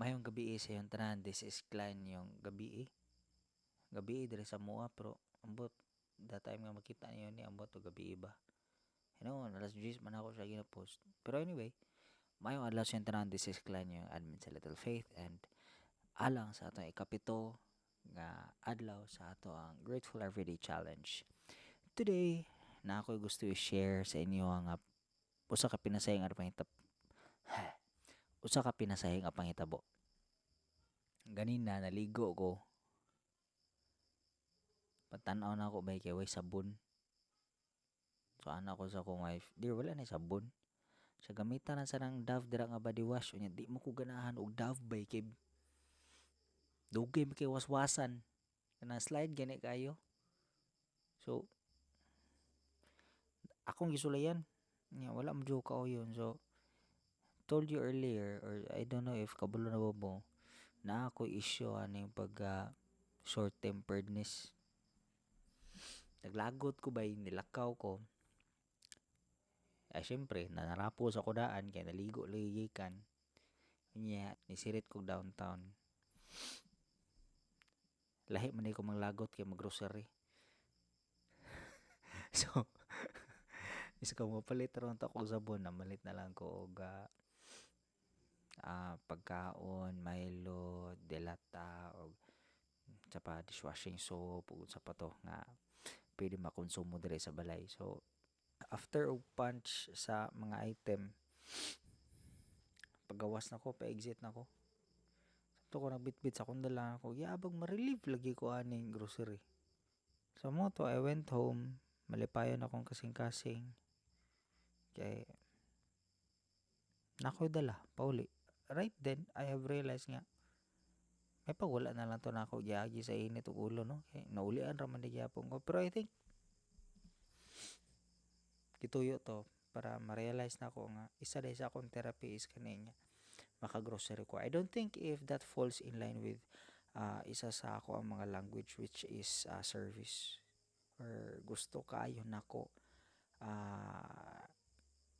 Maayong gabii sa inyong tanan. This is Clan yung gabii. Gabii diri sa mua, pero ambot the time nga makita niyo ni, ambot og gabii ba. Alas 10 man ako siya gina-post. Pero anyway, maayong adlaw sa inyong tanan. This is Clan yung admin sa Little Faith and alang sa atong ikapito nga adlaw sa ato ang Grateful Everyday Challenge. Today, na ako'y gusto i-share sa inyo ang usa ka pinasayang nga panghitabo. Ganina naligo ko. Pagtan-aw na ako bay kay way sabon. So ana ko sa akong wife, "Dear, wala na sabon." Sa gamitan na sa nang Dove dira nga body wash, unya di mo ko ganahan og Dove bay kay dugay man kay waswasan. Kanang slide gani kayo. So akong gisulayan. Nya wala mo jud ko yun. So told you earlier, or I don't know if kabalo na ba mo na ako issue aning pagka short temperedness. Naglagot ko bay, nilakaw ko. Ay syempre, nanarapo sa kudaan kay naligo lagi gikan. Nya nisirit kog downtown. Lahi man ko manglagot kay maggrocery. So isa ko mopalit ron ta kog sabon, namalit na lang ko og pagkaon, Milo, delata og sa pa dishwashing soap ug sa pa to nga pwede makonsumo diri sa balay. So after og punch sa mga item, pagawas na ko, pa-exit na ko. Sabto ko nagbitbit sa akong dala ako, yabag ma-relieve lagi ko aning grocery. So mo to, I went home, malipayon akong kasing-kasing. Kay nakoy dala pauli. Right then, I have realized nga may pag wala na lang to na ako giagi sa init ug ulo, no, kay naulian ra man di gyapon ko. Pero I think gituyo to para ma-realize na ko nga isa day sa akong therapy is kani nga maka-grocery ko. I don't think if that falls in line with isa sa ako ang mga language, which is service, or gusto kaayo nako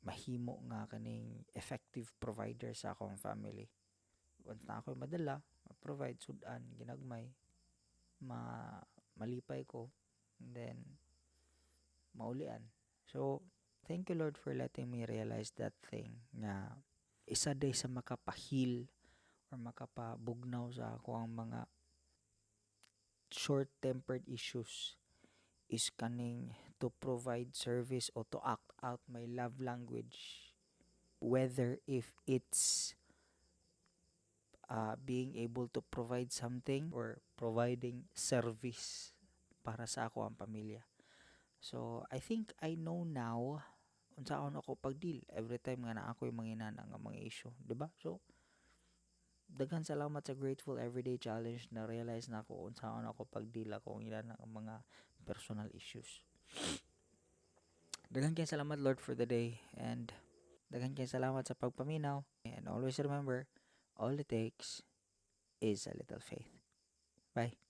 mahimo nga kaning effective provider sa akong family. Once na ako'y madala, ma-provide sudan ginagmay, ma malipay ko and then maulian. So thank you, Lord, for letting me realize that thing nga isa day sa makapahil or makapabugnaw sa ako ang mga short-tempered issues is kaning to provide service or to act out my love language, whether if it's being able to provide something or providing service para sa ako ang pamilya. So I think I know now unsaon ako pag-deal every time nga naa ako'y mga inana nga mga issue, di ba? So daghan salamat sa Grateful Everyday Challenge, na realize na ako unsaon ako pag-deal ako ang inana nga mga personal issues. Daghan kay salamat, Lord, for the day and daghan kay salamat sa pagpaminaw, and always remember, all it takes is a little faith. Bye.